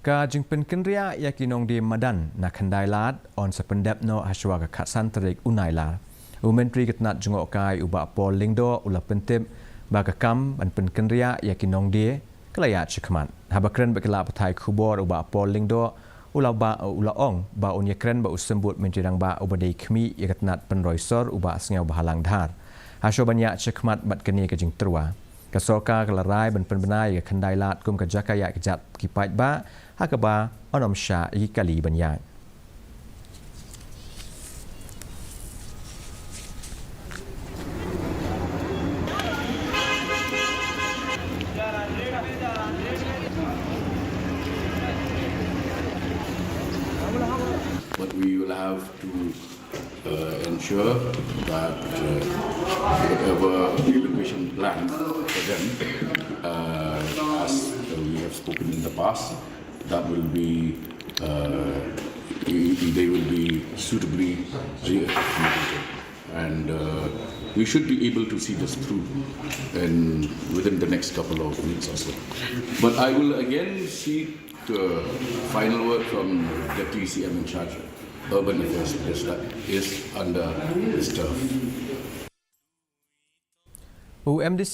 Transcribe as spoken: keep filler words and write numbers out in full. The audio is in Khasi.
Ka jingpynkynriah ïa ki nongdie madan na Khyndailad yn sa pyndep noh hashwa ka khatsan tarik u Nailar. U Myntri ka tnat jngohkai u Bah Paul Lyngdoh u la pyntip ba ka kam ban pynkynriah ïa ki nongdie ka la ïaid shakhmat. Haba kren bad ki lad pathai khubor u Bah Paul Lyngdoh u la ba u la ong ba un ïakren bad u Symbud Myntri Rangbah uba dei khmih ïa ka tnat pynroi sor u Bah Sniawbhalang Dhar hashwa ban ïaid shakhmat bad kane ka jingtyrwa. Ka sorkar ka la rai ban pynbna ïa ka Khyndailad kum ka jaka ïaid kjat ki paidbah ha kaba yn ym shah ïa ki kali ban ïaid. But we will have to uh, ensure that uh, whatever relocation plan for them, uh, as uh, we have spoken in the past, that will be uh, i- i- they will be suitably re-accommodated. And uh, we should be able to see this through in within the next couple of weeks or so. But I will again seek uh, final word from Deputy C M in charge, Urban Affairs, because that is under his turf. U M D C